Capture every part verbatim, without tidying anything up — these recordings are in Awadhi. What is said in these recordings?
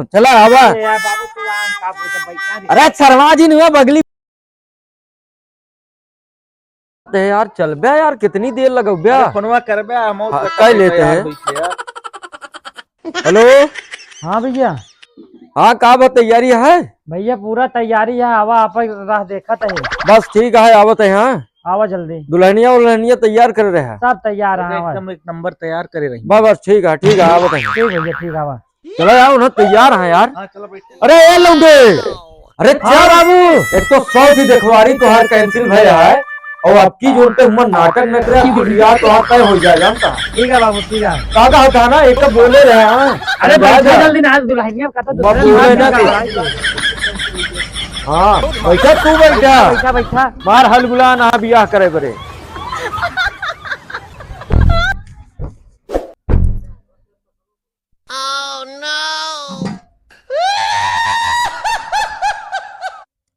चला, आवा। अरे यार बाबू, तू आ, का बोलत है, बैठा रे। अरे शर्मा जी नहीं हुआ, बगली। अरे यार, चलबे यार, कितनी देर लगौबे? अरे फोनवा करबे, हम हाँ, कर लेते हैं। बैठे हैं। हेलो। हाँ भैया। हाँ, का बा, तैयारी है? भैया, पूरा तैयारी है, आवा, आप राह देखत है। बस ठीक है, आवत है। हाँ, आवा जल्दी। दुल्हनिया उल्हनिया तैयार कर रहे हैं। सब तैयार है, एकदम एक नंबर तैयार करे रही। बस बस, ठीक है, ठीक है, आवत है। ठीक भैया, ठीक, आवा। चला यार, उन्हें तैयार है यार। हाँ, चलो बैठे। अरे ए लौंडे, अरे क्या बाबू, एक तो सौ की देखवारी तोहार cancel भय है, और अब की जोन पे हुआ नाटक न करे, अब की यार तोहार तय हो जाए, जानता है? ठीक है बाबू, ठीक है। का कहत है ना, एक तो बोले रहे हैं। अरे बैठा जल्दी ना, आज दुल्हनिया का तो मत दुल्हन बोले ना नाटक तू। है। हाँ, बैठा तू, बैठा। बैठा, बैठा। मार हलगुला ना बियाह करे बरे।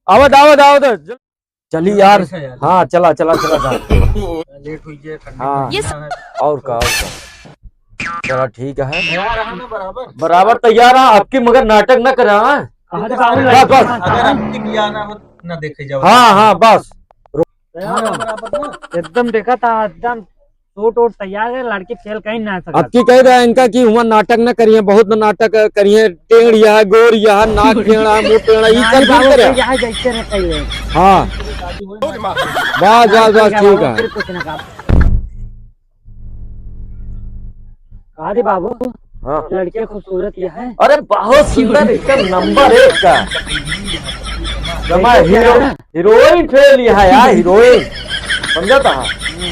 आवत, आवत, आवत। चली यार। कैसे यार? हाँ, चला, चला, चला, चला। लेट हुई है, ठंडी हाँ। ठंडी ये ना है। और का, और का। चला, ठीक है। तैयार है ना बराबर? बराबर तैयार है, आपकी मगर नाटक ना करा, हाँ? कहाँ से बाबू बस, बस। अगर आपकी बियाह ना हो, ना देखे जाओ। हाँ, हाँ, बस। तैयार है बराबर ना? एकदम देखा था, एकदम सूट वूट तैयार है, लड़की फेल कहीं ना सकत। अब की कह रहे हैं इनका कि हुआ नाटक न करिए, बहुत न नाटक करिए, टेढ़ यह, गोर यह, नाक टेढ़ा, मुंह टेढ़ा, ई सब नाई दूर बाबू, करे। यहाँ जैसे न कहिए। हाँ। शादी होई ना। बस, बस, बस, ठीक है। फिर कुछ ना कहा। कहा दे बाबू, हाँ। लड़कियाँ खूबसूरत यह है। अरे बहुत सुंदर, एकदम नंबर एक का। जमा हीरो, हीरोइन फेल यह है यार, हीरोइन। समझा था?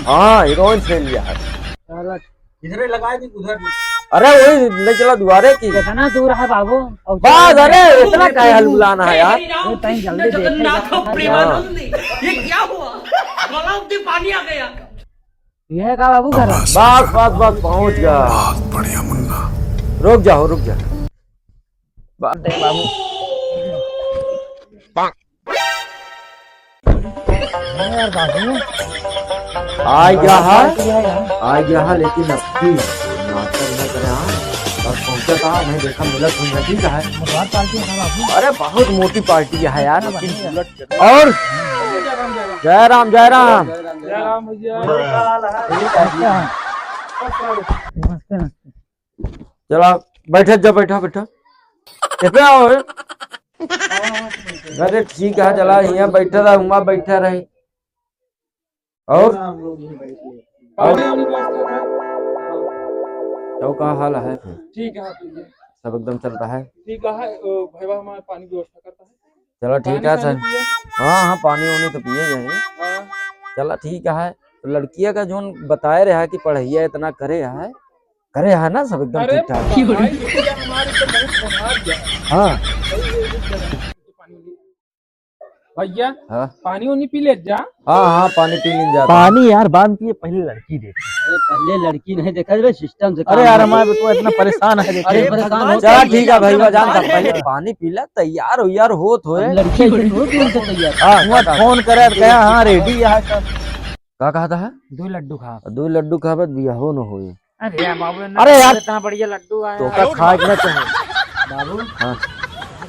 हाँ, हीरोइन फेल यह है। चलो, इधरे लगा दी, उधर नहीं। अरे वही नहीं चला दुआरे की। कितना दूर है बाबू? और बस, अरे इतना काहे हलबुलाना है यार? वो टाइम जल्दी देखे। जगन्नाथ प्रेमानंद, ये क्या हुआ? गला में पानी आ गया। ये है का बाबू घर? बस, बस, बस, पहुंच गया। बहुत बढ़िया मुन्ना। रुक जाओ, रुक जाओ। बाप रे बाबू। हाँ यार बाबू। आ गया है, आ गया है, लेकिन अब भी नाटक न करे, हाँ। बस पहुंचा था, मैं देखा मिलत हुई है, ठीक है। अरे बहुत मोटी पार्टी है यार, लेकिन बुलेट और जय राम, जय राम। जय राम भैया। चला, बैठे जा, बैठा, बैठा। कितना हो? अरे ठीक है, चला, यहाँ बैठा रहा, हुआ बैठा रही। और? और? तो का हाल है फिर? ठीक है, ठीक है। सब एकदम चलता है? ठीक है, ओ, भैया हमारे पानी की व्यवस्था करता है। चला, ठीक है सर। हाँ, हाँ, पानी वानी तो पिए जाए। हाँ। चला, ठीक है। तो लड़किया का जोन बताए रहा कि पढ़ाइया इतना करे है, करे है ना सब एकदम अरे ठीक ठाक? भाई, देखो यार, हमारे तो बहुत सौभाग्य है। हाँ। भैया, हाँ। पानी वानी पी ले जा। हाँ, हाँ, पानी पी लीन जाता। पानी यार बाद में पिए, पहले लड़की देख। अरे पहले लड़की नहीं देखा रे, सिस्टम से अरे काम यार, हमारे बेटवा इतना परेशान है, देखिए। अरे परेशान हो चला, ठीक है भाई, वो जानता, पहले पानी पीला, तैयार हो यार, होत होए। लड़की ऐसे थोड़ी तुरंत तैयार। हाँ, हुआ फोन करे, कहा, "हाँ, रेडी है सब।" का कहता है? दो लड्डू खा। दो लड्डू खाबे त बियाहो न होए। अरे यार बाबू, अरे यार, इतना बढ़िया लड्डू आया। तो का खाए के ना चाहे? बाबू, हाँ।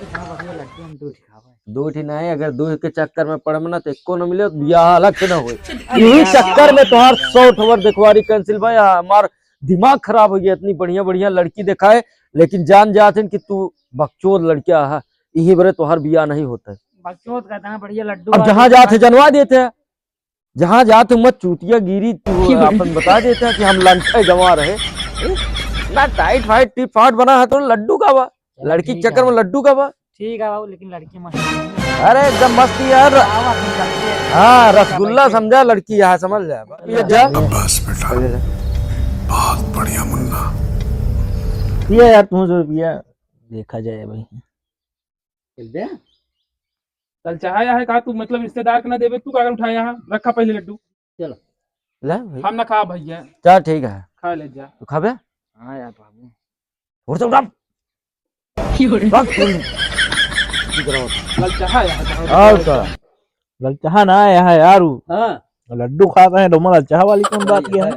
इतना बढ़िया लड्डू हम दो ही खाबे। दो ही नहीं, अगर दो के चक्कर में पड़ब ना तो एको न मिले, तो बियाह अलग से ना होए। यही चक्कर में तोहार सौ ठवर देखवारी cancel भाई, हमार दिमाग खराब हो गया। इतनी बढ़िया बढ़िया लड़की देखाए, लेकिन जान जात हन कि तू बकचोद लड़किया है, यही बरे तोहार बियाह नहीं होता है। बकचोद का इतना बढ़िया लड्डू अब आया। जहाँ जात है जनवा देते हैं। जहाँ जात हूँ मत चूतिया गिरी, तू अपन बता देता कि हम लंठे गंवा रहे। ना टाइट फाइट टिप फाट बना है तो लड्डू का बा, चलो लड़की ठीक चक्कर है। में लड्डू का बा। ठीक है बाबू, लेकिन लड़की मस्त है। अरे एकदम मस्त यार। आवा, हम चलते हैं। हाँ, रसगुल्ला समझा, लड़की यहाँ समझ ले। ये जा। बस बेटा, बहुत बढ़िया मुन्ना। ये यार, तू जो पिया, देखा जाए भाई। चल दे। चल चाहा है का तू, मतलब रिश्तेदार के ना देबे, तू कागल उठाया है, रखा पहले लड्डू। चलो। ले भाई। हम ना खा भैया। चल ठीक है। खा ले जा। तू खाबे? हाँ यार बाबू। उठ से उठ। क्यों रे? भाग तू। की करो? चल चाहा है, चाहा और का? ललचाहा ना आया है यार उ। हाँ। लड्डू खाता है, डोमा ललचाहा वाली कौन बात ये है?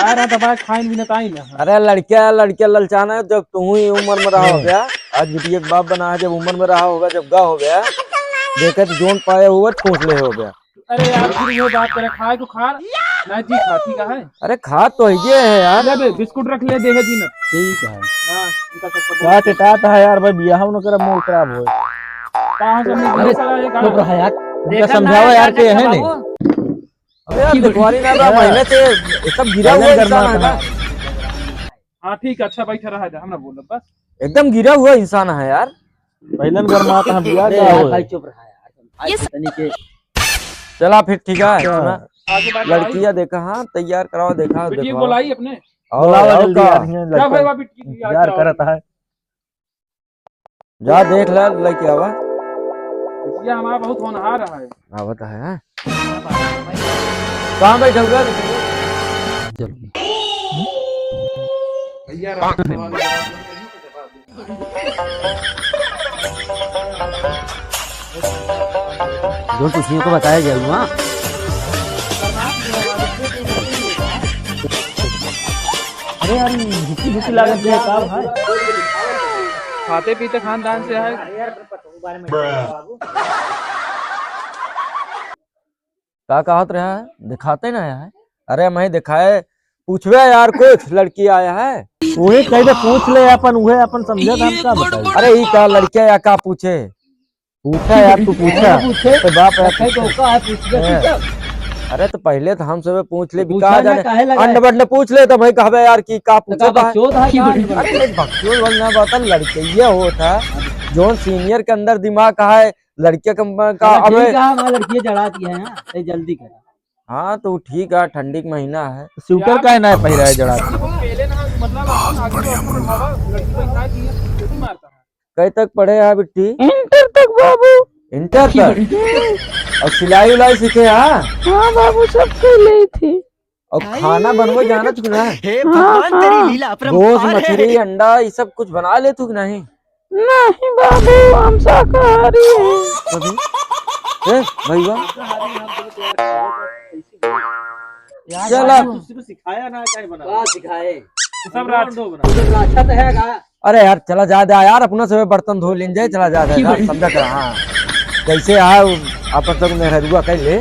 अरे तो भाई खाइन भी ना ताई ना। अरे लड़किया, लड़किया ललचाना है, जब तू ही उम्र में रहो हम्म। गया। आज बिटिया के बाप बना है, जब उम्र में रहा होगा, जब गा हो गया, देखे तो जोन पाया हुआ ठूस ले हो गया। अरे यार, फिर वो बात करे, खाए तो खा, ना जी खा, ठीक है? अरे खा तो ये है यार। ले बे, बिस्कुट रख ले, देहे जी ना। ठीक है। हाँ, इनका सब पता का है। टेटात है यार भाई, बियाह न करे, मूड खराब होए। कहाँ से मूड अरे, खराब है, कहाँ? चुप रहा यार। उनका देखा समझावा ना, यार, ना, के ना, है नहीं। बाबू। अबे यार, देखवारी ना बा, हाँ। महीने से ये सब गिरा हुआ पहले इंसान है गरमा ना। हाँ, ठीक है, अच्छा, बैठा रहा जा, हम ना बोलब, बस। एकदम गिरा हुआ इंसान है यार। पहले न गरमात हम बियाह ए का यार, होए। भाई चुप रहा यार। भाई ये स- तनी के चला फिर, ठीक है, अच्छा। सुना। आगे बात आई। लड़कियां देखा, हाँ, तैयार करावा, देखा, बिटिया देखा। बोलाई अपने। और, बुलावा और जल्दी का? यार, हियां क्या लड़का भाई, भाभी, ठीक है, इंतजार क्या करत है। जा देख ले, लेके आवा। बिटिया हमारा बहुत होनहार है। आवत है, हाँ? कहाँ बैठा हुआ है? चलो। भैया, रात को जो कुछ नहीं को बताया गया हुआ। अरे यार, भूखी भूखी लागत है, का भाई? खाते पीते खानदान से है। का कहत रहा है? दिखाते ना है। अरे, मैं दिखाए, पूछबे यार, कुछ लड़की आया है? वही कह दे, पूछ ले अपन, उहे अपन समझे, हम का बताई? अरे, ई का लड़किया या का पूछे? पूछा यार, तू पूछा। पूछे। तो बाप है, कहे तो का है, पूछ ले, हैं। पूछा। अरे, तो पहले तो हम सबे पूछ ले, भी पूछा कहा ना, जाने, काहे लगा है? अंड बंड पूछ ले, तो भाई कहबे यार कि का तो पूछे का बा? बकचोद है, का अंड बंड? अरे, नहीं, बकचोद वाला ना बात है, लड़किया होता है, जोन सीनियर के अंदर दिमाग है, लड़किया के म-, का, चलो, अबे ठीक है, हमारे लड़किया जड़ा दिया है, हाँ, ये जल्दी करा। हाँ, तो ठीक है, ठंडी के महीना है। स्वेटर काहे ना पहिरा है जड़ा के? पहले ना, मतलब, बहुत बढ़िया मुन्ना। लड़की को इतना चाहिए, कैसे मारता है? कई तक पढ़े है बिट्टी? इंटर तक बाबू। इंटर तक? और सिलाई उलाई सीखे है? हाँ बाबू, सब कर ली थी। और खाना बनवे जाना तू ना? हे हाँ, भगवान, तेरी हाँ। लीला अपरंपार गोश्त, है। मछली, अंडा, ये सब कुछ बना ले तू कि नहीं? नहीं बाबू, हम शाकाहारी हैं। कभी? ए, भैया। यार, चला। तुझसे तो सिखाया ना, क्या बना? का सिखाए? सब राज। तू तो राजा तो है का? अरे यार, चला जा दे यार, अपना सब बर्तन धो लेन जाए, चला जा दे यार, समझा कर, हाँ। कैसे आ, अपन सब मेहरुआ कर ले।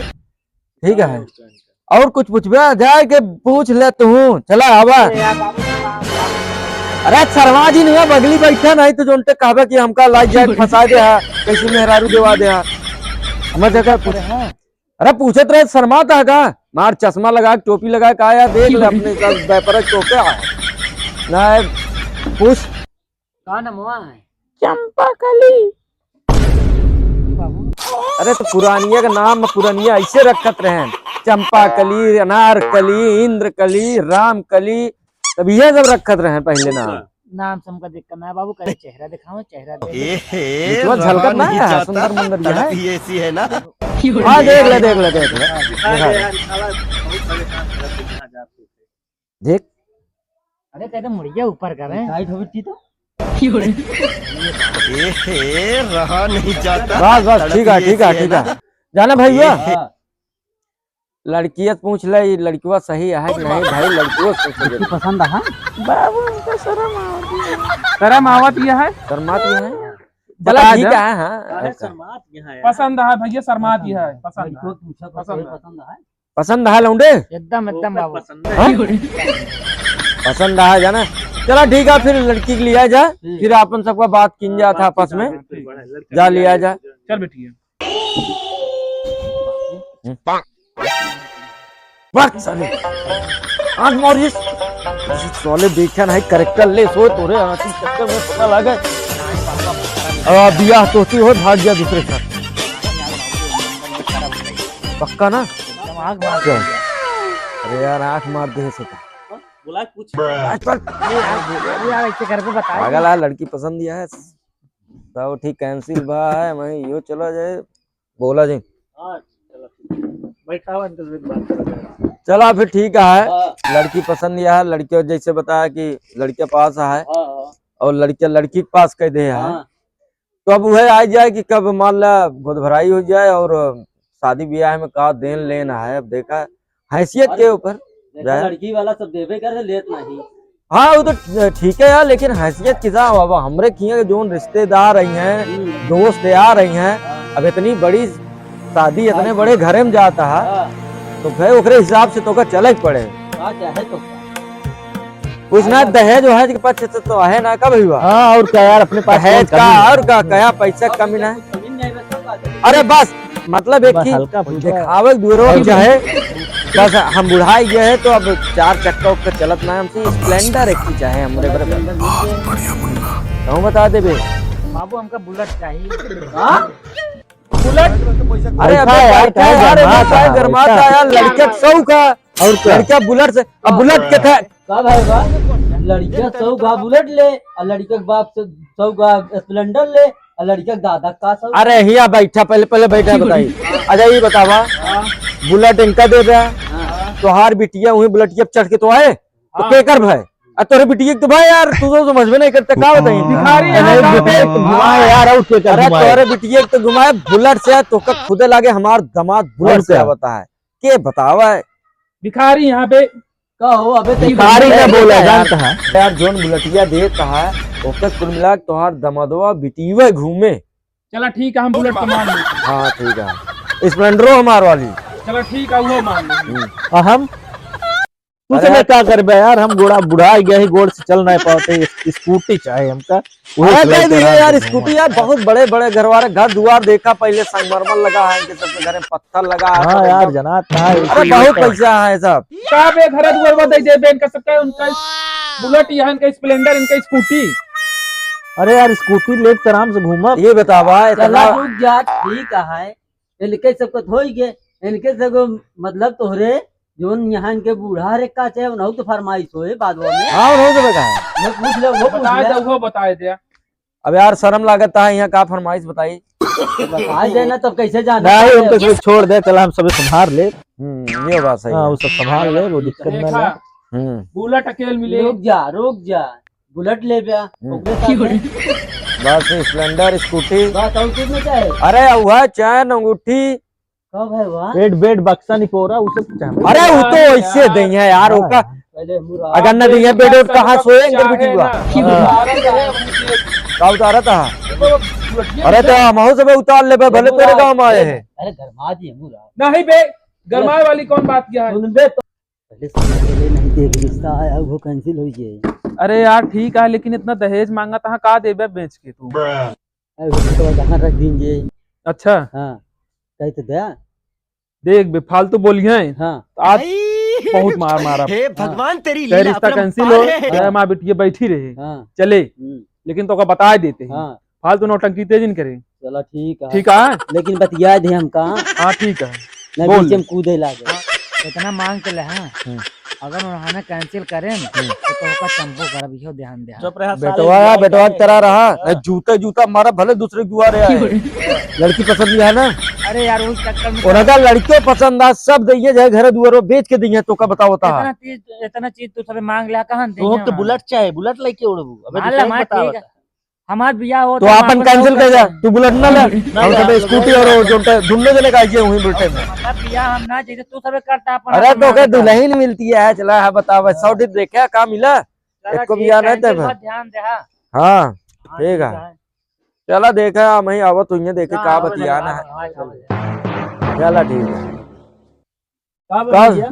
ठीक है। और कुछ पूछबे? जाए के पूछ ले तू। चला, आवा। अरे यार, बाबू, प्रणाम, प्रणाम। अरे, शर्मा जी नहीं है, बगली बैठा नहीं तो जोनते कहबे कि हमका लाइक जाए फंसा दे हा, कैसी मेहरारू देवा दे हा। हमर जगह पूछ। अरे, पूछत रहे, शर्मात है का? मार चश्मा लगा, टोपी लगा, का यार, देख ले अपने सब व्यापार टोपे आ। ना, पूछ। का नमवा है? चंपाकली। अरे तो पुरानिया का नाम पुरानिया ऐसे रखत रहे, चंपाकली, अनारकली, इंद्रकली, रामकली, तब ये सब रखत रहे पहले नाम। अच्छा। नाम से हमका दिक्कत ना है बाबू, कहे चेहरा दिखाओ, चेहरा दिखाओ। ए हे, मितवा झलकत ना है, सुंदर मुंदर ये है। तड़प ही ऐसी है ना। हाँ, देख ले, देख ले, देख ले। दिखा दे यार, साला बहुत परेशान कर रखे हैं। देख। अरे, कहते मुड़िया ऊपर कर रहे हैं। टाइट हो बिट्टी तो। ए हे, रहा नहीं जाता। बस, बस, ठीक है, ठीक है, ठीक है। जाना भैया, हाँ। लड़किया से पूछ ले, ये लड़किया सही है कि नहीं भाई, लड़किया से पूछ ले। लड़की पसंद है? बाबू, हमको शर्म आवत है। शर्म आवत ये है? शर्मात ये है? बता चला, ठीक जा। है, हाँ। अरे, शर्मात ये है यार। पसंद है भैया, शर्मात ये है, पसंद है। लड़कियों को पूछा तो पसंद है। पसंद है? पसंद है लौंडे? एकदम, एकदम ओकर बाबू। पसंद है। हाँ? पसंद है जाना। चला ठीक है, फिर लड़की के लिया जा, हम्म। फिर अपन सबका बात किन जात है आपस में। ठीक है। जा लिया जा। चल बेटी। बक साले। आँख मारिस। साले देखा नहीं, character ले सो तोरे आँख के चक्कर में पता लगे। अब बियाह तोती हो, भाग गया दूसरे घर। पक्का ना? एकदम आँख मार दिया। अरे यार, आँख मार दे से। बोला कुछ। आज पर यार, ऐसे करके बताए। पागल है, लड़की पसंद दिया है। तो ठीक cancel बा है, मैं यो चला जाए, बोला जी। हाँ, चलो ठीक है। बैठा हुआ इनके से बात करा जाए। चला फिर ठीक है, हाँ। लड़की पसंद दिया है, लड़कियों जैसे बताया कि लड़के पास है हाँ, हाँ। और लड़के लड़की के पास कह दे है। हाँ। तो अब वह आ जाए कि कब मान ला गोदभराई हो जाए और शादी ब्याह में का देन लेन है, अब देखा हैसियत अरे, के ऊपर देखा, जाए। लड़की वाला सब देबे करे, लेत नहीं। हाँ, वो तो ठीक है यार, लेकिन हैसियत के हिसाब, अब हमरे किहाँ के जौन रिश्तेदार रही हैं, हम्म। दोस्त यार रही हैं, हाँ। अब इतनी बड़ी शादी, इतने हाँ। बड़े घरे में जाता है, हाँ। तो भाई ओकरे हिसाब से तोका चले के पड़े। हाँ, चाहे तो कुछ ना, दहेज वहेज के पक्ष से तो है ना, कब हुआ? हाँ, और क्या यार, अपने पास दहेज कौन कमी का है? और का, कया पैसा कमी ना है? अरे बस, मतलब एक बस ही हल्का फुल्का। दिखावे के दूर हो चाहे, बस हम बुढ़ाई गए हैं तो अब चार चक्का उक्का चलत ना है हमसे, Splendor एक ही चाहे हमरे बराबर। बहुत बढ़िया मुन्ना। कहूँ बता देबे। बाबू, हमका Bullet चाहिए। हाँ? Bullet? अरे अबे यार, बैठा यार, यार, गरमात है, गरमात है यार, लड़का सौ का। और क्या? लड़का Bullet से, अब Bullet के था। का भाई बा? लड़का सौ का Bullet ले, और लड़का के बाप से सौ का Splendor ले, और लड़का के दादा का सौ। अरे हिया बैठा, पहले, पहले बैठा, बताई। अच्छा, ये बतावा, हाँ। Bullet इनका दे दे, हाँ। तोहार बिटिया वही Bullet पे चढ़ के तो आए, तो हाँ। केकर भाई? आ तोरे बिटिया के तो भाई यार, तू तो समझ में नहीं करता, का बताई? भिखारी है, अरे गाँव में। घुमाए यार, और केकर अरे घुमाए? तोरे बिटिया के तो घुमाए Bullet से, तोका खुदे लागे हमार दामाद Bullet और से क्या? बताए। के बतावा है? भिखारी यहाँ पे। का हो, अबे तो भिखारी ना बोला, जानता है। यार, जौन बुलेटिया देत है, ओके कुल मिला के तोहार दमदवा बिटिया घूमे। चला ठीक है, हम Bullet तो मान लेते हैं। हाँ, ठीक है। Splendor हमार वाली। चला ठीक है, वो मान लेंगे। हम्म। आ हम? तू अरे से मैं यार। का करबे यार, हम बूढ़ा, बुढ़ा गए ही, गोड़ से चल नहीं पाते, Scooty चाहे हमका। वही अरे, कह दिए यार, Scooty यार, बहुत बड़े बड़े घर वाले, घर दुआर देखा पहले, संगमरमर लगा है इनके सबके घर में, पत्थर लगा है, हाँ सब यार, एकदम। जनात ना है, अरे, बहुत पैसा है सब। का बे, घर दुआर बा दे देबे इनका सबका, उनका Bullet, यहाँ इनका Splendor, इनका Scooty। अरे यार, Scooty लेके आराम से घूमब। ये बतावा, चला, इतना रुक जा, ठीक है, इनके सबको धोई गे, इनके सबको मतलब तोहरे जौन यहाँ इनके बूढ़ा रे का चाहे, उन्हों तो फरमाइश होए बाद में। हाँ, उन्हों तो बताया। वो पूछ ले, वो पूछ बताए ले। दे, वो बताए दे। अब यार, शर्म लागत है, यहाँ का फरमाइश बताई? बताए दे ना, तब कैसे जाना? नहीं, उनको सब छोड़ दे, चला, हम सब संभाल ले। हम्म, ये बात सही हाँ, है। वो सब संभाल ले, वो दिक्कत ना देखा, ले। हम्म। Bullet अकेल मिले। रुक जा, रुक जा, Bullet ले बे, हम्म। ओकरे साथ में। बस Splendor, Scooty। बस और कुछ ना चाहे? अरे, वह चैन, अंगूठी, कब है वह? Bed, bed, बक्सा निपोरा, उसे चाहे। अरे, वो तो वैसे दे है यार, हाँ। ओका। पहले मुरा-, अगर न दे, bed, bed कहाँ सोए, इनकर बेटी हुआ। हाँ। का उतारा था? अरे, तो हम हो सबे उतार लेबे, भले तोरे गाँव में आए हैं। अरे, गरमा दिए मुरा। नहीं बे, गरमाए वाली कौन बात किया है? सुन बे, तो पहले से पहले नहीं देख, रिश्ता आया, वो cancel हो गया। अरे यार, ठीक है, लेकिन इतना दहेज मांगा था, का देबे बेच के तू? अरे, वो तो कहाँ रख देंगे? अच्छा। हाँ, कही तो दया। देख बे, फालतू बोलिहैं, हाँ। तो आज बहुत मार मारा। हे भगवान, तेरी लीला रिश्ता cancel हो, अपरंपार है। अरे, हमार बिटिया बैठी रहे, हाँ। चले, हम्म। लेकिन तोका बताए देते हैं, हाँ। फालतू नौटंकी तेज न करे। चला, ठीक है। ठीक है? लेकिन बतिया दे हमका। हाँ, ठीक है। नहीं, बोल। बीच में कूदे लागे। इतना मांग के ले, हाँ। हम्म। अगर उन्होंने cancel करे ना, हम्म। तो तोका चंपो करब, इहो ध्यान दे। चुप रहा, साले, बेटवा, बुआ बेटवा के तरह रहा। हाँ। जूता, जूता मारा, भले दूसरे दुआरे आए। लड़की पसंद नहीं है ना? अरे यार, उस चक्कर में उनका लड़के पसंद आ, सब दइए, चाहे घर दुआरो बेच के दइए, तोका बताओ ता। इतना चीज, इतना चीज तू सबे मांग ले, कहाँ दइए? तो Bullet चाहे, Bullet लेके उड़बू। अबे मान ले, हाँ, ठीक है। हमार बियाह होत तो है, आपन cancel कर जा, तू Bullet ना ले। ना, हम ना, सब ना, Scooty ना, और ना। जो टे-, दुन्नो जने का आइए वहीं Bullet में। हमार बियाह हम ना, जैसे तू सबे करता अपन, अरे, अपन तो के दुल्हन मिलती है, चला, हाँ, बतावा, सौ दिन देखे, का मिला? चला, एको बियाह नहीं देबे। ध्यान दे, हाँ। हाँ, हाँ, ठीक है। चला, देखा, हम ही आवत हुई हैं, देखे का बतियाना है। हाँ, हाँ, हाँ। चला, ठीक है। का बा भैया?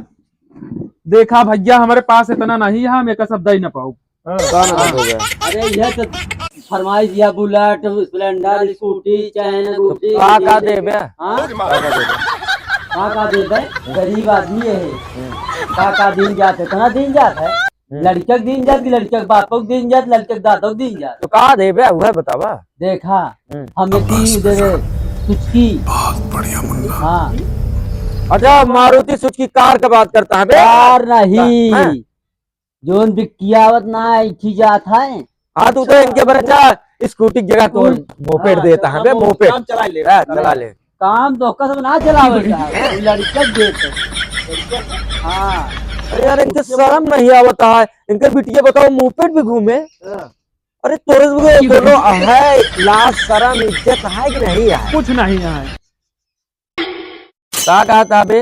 देखा भैया, हमरे पास इतना नहीं है, हम एका सब दे न पाउब। हाँ। का ना हो गया? अरे, यह तो फरमाइश या Bullet, Splendor, Scooty, चैन, अंगूठी, का, का देबे? हाँ? का, का देबे? का, का देबे? गरीब आदमी है। हम्म। का, का दीन जात है? इतना दीन जात है? हम्म। लड़का के दीन जात कि लड़का के बापो के दीन जात, लड़का के दादो के दीन जात? तो का देबे, वह बतावा। देखा, हम्म। हम एक ही दे दे, Suzuki। बहुत बढ़िया मुन्ना। हाँ। अच्छा, मारुति Suzuki car का बात करता है बे? Car नहीं। हाँ। जौन बिकियावत ना, एक ही जात है। हाँ, तू तो इनके बरे जा, Scooty की जगह तू moped देता है बे, moped। काम चला ले। हाँ, चला ले। काम तो ओकर सब ना चलावे का है, वो लड़का देत है। हाँ। अरे यार, इनके शर्म नहीं आवता है, इनके बिटिया बताओ moped भी घूमे। हाँ। अरे तोरे से कोनो है लाज, शर्म, इज्जत है कि नहीं है? कुछ नहीं है। का कहता बे?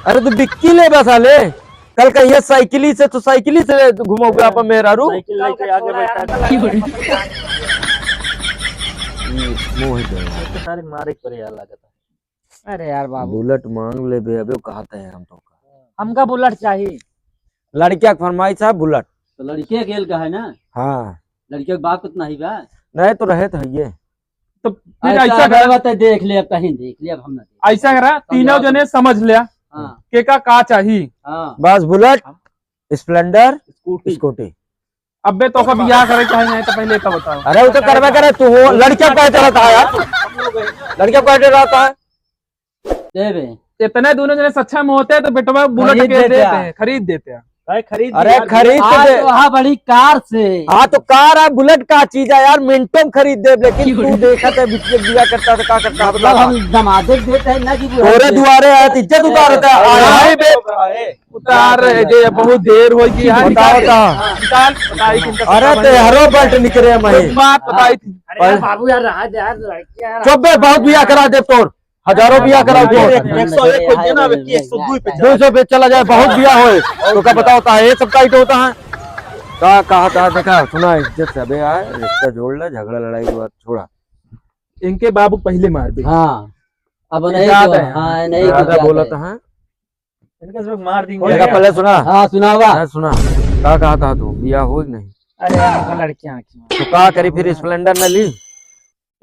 अरे तू बिक्की ले बस साले। कल कहिए साइकिली से, तो साइकिली से घुमाओगे आप मेहरारू? साइकिल लेके आगे बैठा। ये मोह गया। तो सारे मारे के पड़े यार, लागत है। अरे यार बाबू। बुलेट मांग लेबे, अबे कहते हैं हम तो। हमका बुलेट चाही। लड़किया के फरमाइश है बुलेट। तो लड़किया के का है ना? हाँ। लड़किया के बाप कितना ही बा? नहीं तो रहे तो है ये। तो फिर ऐसा ऐसा करा, बता, देख ले, अब कहीं देख ले, अब हम ना देख। ऐसा करा, तीनों जने समझ लिया। हाँ। के का, का चाही? हाँ। बस बुलेट, स्प्लेंडर, स्कूटी। स्कूटी। अबे तो का बियाह करे चाहे नहीं तो पहले तो बताओ। अरे वो तो करबे करे, तू हो, लड़किया को कहते रहता है यार, लड़किया को कहते रहता है। देबे। इतने दोनों जने सक्षम होते तो बेटवा बुलेट खरीद के देते देते हैं। हैं, खरीद देते हैं। भाई खरीद अरे यार, खरीद तो आज दे। वहाँ बड़ी कार से। हाँ तो कार है, बुलेट का चीज है यार, मिनटों में खरीद दे, लेकिन तू देखा था बिटिया बिया करता तो का करता मतलब बता। हम दमादे के देते हैं ना कि वो तोरे हमसे दुआरे आए तो इज्जत उतार होता है, अरे आए भाई बे। उतार रहे जे, बहुत देर हो गई यार। बताओ निकाल, तो। निकाल, बताई कि इनका अरे समझ तो में हरो बल्ट निकले हम एक ही। बात बताई थी। अरे यार बाबू यार, रहा दे यार, लड़की यार। चुप बे, बहुत बिया करा दे तोर। हजारों बिया कराओ तो। एक सौ एक को देना, एक सौ दो पे चला दो सौ पे चला जाए, बहुत बिया होए। तो का बताओ, होता है, ये सब टाइट होता है। का कहा था, देखा, सुना, इज्जत से अबे आए, रिश्ता जोड़ ले, झगड़ा लड़ाई के बाद छोड़ा। इनके बाबू पहले मार दे। हाँ, अब नहीं ज्यादा तो, है। हाँ, नहीं तो ज्यादा ज्यादा बोला है। था, हाँ। इनका सब मार देंगे। इनका पहले सुना। हाँ, सुनावा। हाँ, सुना। का कहा था तू, बिया हो कि नहीं? अरे, हमका लड़कियां की। तो का करी फिर, स्प्लेंडर न ली?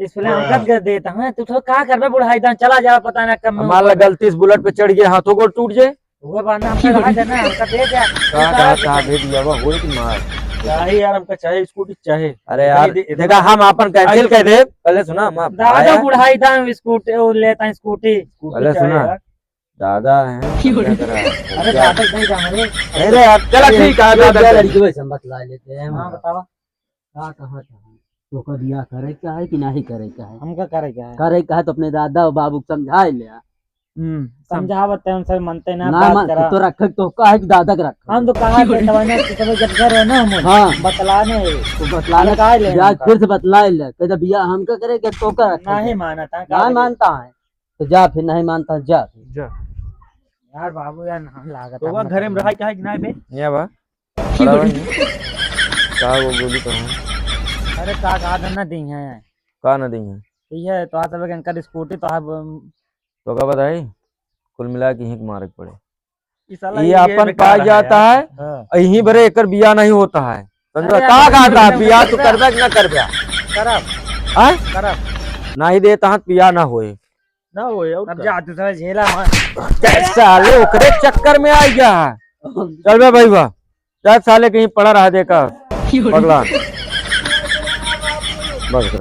इसलिए हम कब कर देता हूँ, तू तो का करबे बुढ़ाई दान, चला जावा, पता ना कब में मान ला गलती से बुलेट पे चढ़ गए, हाथों गोड़ टूट जाए। वो बात ना, हमका रहा देना, हमका दे दे। का, का, का दे दिया, वो होई कि मार। चाहे यार, हमका चाहे स्कूटी चाहे। अरे यार, दे, दे। देखा, हम आपन कैंसिल कर दे। पहले सुना, हम आप दादा आया। बुढ़ाई दान स्कूटी, वो लेता है स्कूटी। स्कूटी पहले चाहे सुना। यार। दादा हैं, क्यों? क्या करा? अरे क्या? दादा नहीं जाना रे। अरे यार, चला ठीक है, ये दादा। लड़की वैसे हम बतला लेते हैं, हाँ, हाँ। बतावा। का कहा था? तोका बियाह करे का है कि नहीं करे का है? हमका करे का है। करे का है तो अपने दादा और बाबू के समझाए ले। हम्म, सम- समझावत है, उनसे मनते ना, ना बात मान, करा। तो रखे तो का है कि दादा के रखे। हम तो कहा थे, तब ना, तो तब जब घर है ना हम, हाँ। बतलाने हैं। तो बतलाने हम कहा ले जा, हमका। फिर से बतला ले। कह दे, "बियाह हमका करे के तोका रखे?" नहीं मानता, नहीं मानता है। तो जा फिर, नहीं मानता, जा फिर। जा। यार बाबू यार, ना लागत तो है वहाँ हमका घरे में रहा क्या है कि नहीं बे? ये बा। खड़ा बा। का वो गोली कहूँ? अरे का, का तो ना दी है। का ना दी है? ये तो आज तक इनकर स्कूटी तो है, तो का बताई? कुल मिला के यहीं के मारे के पड़े। ई साला ये ये अपन बेकार पाई है जाता यार। है, हाँ। यहीं भरे एकर बियाह नहीं होता है। समझा? अरे का यार, कहा था? बियाह तू करबे कि ना करबे? करब। हाँ? करब। नहीं देता है तो बियाह ना होए। ना होए, और अब का? जा, तू साला झेला मार। साले ओकरे चक्कर में आ गया है। चल बे भाई वाह। जा साले कहीं पड़ा रहा देखा। पगला। बस।